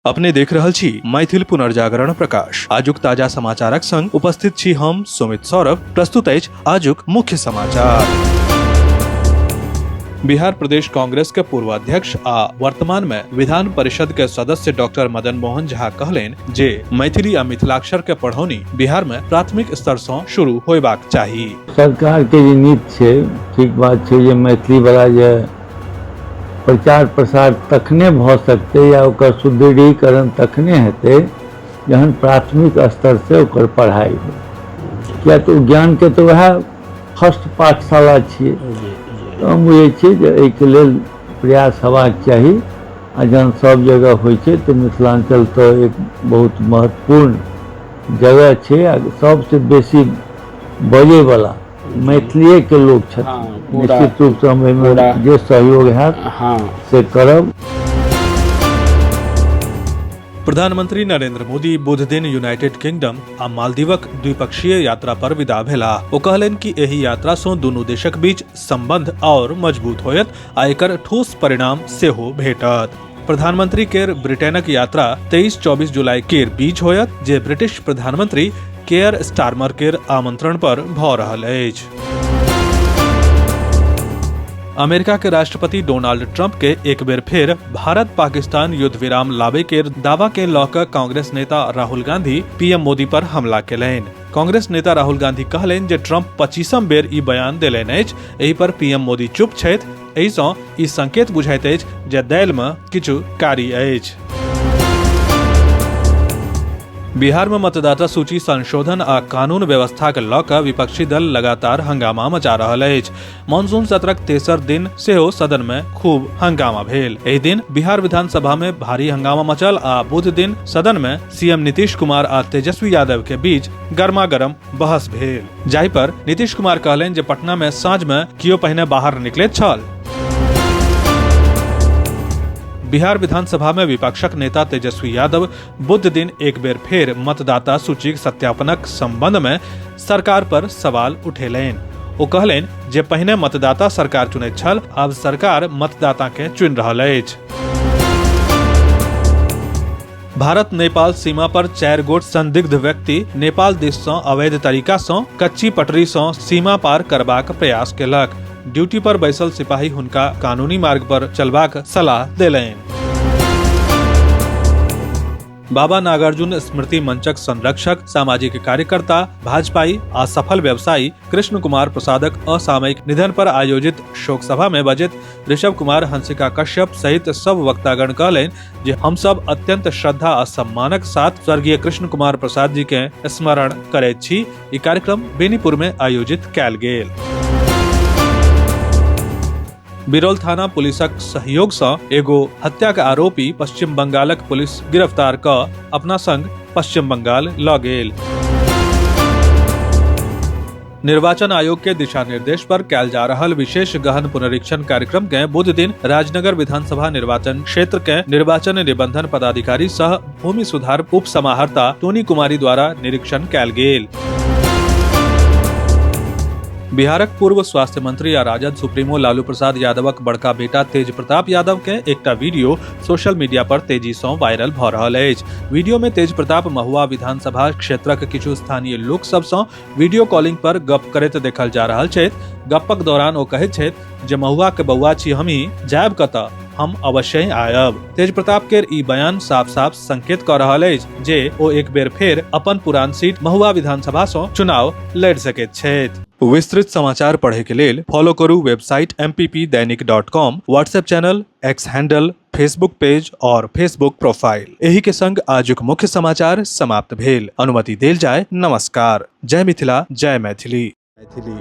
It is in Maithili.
अपने देख रहल छी मैथिल पुनर्जागरण प्रकाश। आजुक ताजा समाचारक संग उपस्थित छी हम सुमित सौरभ। प्रस्तुत अछि आजुक मुख्य समाचार। बिहार प्रदेश कांग्रेस के पूर्व अध्यक्ष आ वर्तमान में विधान परिषद के सदस्य डॉक्टर मदन मोहन झा कहलनि जे मैथिली आ मिथिलाक्षर के पढ़ौनी बिहार में प्राथमिक स्तर सँ शुरू होयबाक चाही। सरकार के जे नीति छै, ठीक बात छै जे मैथिली वाला जे प्रचार प्रसार तखने भऽ सकतै या ओकर सुदृढ़ीकरण तखने हेतै जहन प्राथमिक स्तरसँ ओकर पढ़ाइ हो, किया तऽ ओ ज्ञानके तऽ वएह फर्स्ट पाठशाला छियै। तऽ हम बुझै छियै जे एहिके लेल प्रयास हेबाक चाही आ जहन सब जगह होइ छै तऽ मिथिलाञ्चल तऽ एक बहुत महत्वपूर्ण जगह छै आ सबसँ बेसी बजैवला मैथिलीए के लोक छथिन। निश्चित रूपसँ हम एहिमे जे सहयोग हैत से करब। प्रधानमंत्री नरेंद्र मोदी बुध दिन यूनाइटेड किंगडम आ मालदीवक द्विपक्षीय यात्रा पर विदा भेलाह। ओ कहलनि कि एहि यात्रा सँ दुनू देशक बीच संबंध आओर मजबूत होयत आ एकर ठोस परिणाम सेहो भेटत। प्रधानमंत्री केर ब्रिटेनक यात्रा 23-24 जुलाई केर बीच होयत, जे ब्रिटिश प्रधानमंत्री केयर स्टारमर केर आमंत्रण पर भऽ रहल अछि। अमेरिका के राष्ट्रपति डोनाल्ड ट्रंप के एक बेर फेर भारत पाकिस्तान युद्ध विराम लाबे के दावा के लऽ कऽ कांग्रेस नेता राहुल गांधी पीएम मोदी पर हमला केलनि। कांग्रेस नेता राहुल गांधी कहलनि जे ट्रंप 25म बेर ई बयान देलनि अछि, एहि पर पीएम मोदी चुप छथि। एहिसँ ई संकेत बुझाइत अछि जे दालिमे किछु कारी अछि। बिहार में मतदाता सूची संशोधन आ कानून व्यवस्था के लऽ कऽ विपक्षी दल लगातार हंगामा मचा रहल अछि। मानसून सत्रक तेसर दिन सेहो सदन में खूब हंगामा भेल। एहि दिन बिहार विधानसभा में भारी हंगामा मचल आ बुध दिन सदन में सीएम नीतीश कुमार आ तेजस्वी यादव के बीच गर्मा गर्म बहस भेल, जाहि पर नीतीश कुमार कहलनि जे पटना में साँझ में कियो पहिने बाहर निकलैत छल। बिहार विधानसभा में विपक्षक नेता तेजस्वी यादव बुध दिन एक बेर फेर मतदाता सूचीक सत्यापनक संबंध में सरकार पर सवाल उठेलनि। ओ कहलनि जे पहिने मतदाता सरकार चुनैत छल, आब सरकार मतदाता के चुनि रहल अछि। भारत नेपाल सीमा पर 4 गोट संदिग्ध व्यक्ति नेपाल दिस सँ अवैध तरीका सँ कच्ची पटरी सँ सीमा पार करबाक प्रयास केलक। ड्यूटी पर बैसल सिपाही हुनका कानूनी मार्ग पर चलबाक सलाह देलनि। बाबा नागार्जुन स्मृति मंचक संरक्षक, सामाजिक कार्यकर्ता, भाजपाई आ सफल व्यवसायी कृष्ण कुमार प्रसादक असामयिक निधन पर आयोजित शोक सभा में बजैत ऋषभ कुमार, हंसिका कश्यप सहित सब वक्तागण कहलनि जे हम सब अत्यंत श्रद्धा आ सम्मानक साथ स्वर्गीय कृष्ण कुमार प्रसाद जी के स्मरण करैत छी। ई कार्यक्रम बेनीपुर में आयोजित कयल गेल। बिरौल थाना पुलिसक सहयोग सँ एगो हत्या के आरोपी पश्चिम बंगालक पुलिस गिरफ्तार क अपना संग पश्चिम बंगाल ल गेल। निर्वाचन आयोग के दिशा निर्देश पर कैल जा रहल विशेष गहन पुनरीक्षण कार्यक्रम के बुध दिन राजनगर विधानसभा निर्वाचन क्षेत्र के निर्वाचन निबंधन पदाधिकारी सह भूमि सुधार उप समाहर्ता टोनी कुमारी द्वारा निरीक्षण कैल गेल। बिहारक पूर्व स्वास्थ्य मंत्री आ राजद सुप्रीमो लालू प्रसाद यादवक बड़का बेटा तेज प्रताप यादव के एकटा वीडियो सोशल मीडिया पर तेजी सँ वायरल भऽ रहल अछि। वीडियो में तेज प्रताप महुआ विधानसभा क्षेत्रक किछु स्थानीय लोक सब सँ वीडियो कॉलिंग पर गप करैत देखल जा रहल छथि। गप्पक दौरान ओ कहैत छथि जे महुआ के बौआ छी हमही, जायब कतऽ, हम अवश्य आयब। तेज प्रताप केर ई बयान साफ-साफ संकेत कऽ रहल अछि जे ओ एक बेर फेर अपन पुरान सीट महुआ विधानसभा सँ चुनाव लड़ि सकैत छथि। विस्तृत समाचार पढ़े के लेल फॉलो करू website mppdainik.com, WhatsApp channel, X handle, Facebook page और फेसबुक प्रोफाइल। एही के संग आजुक मुख्य समाचार समाप्त भेल। अनुमति देल जाय। नमस्कार। जय मिथिला, जय मैथिली। मैथिली।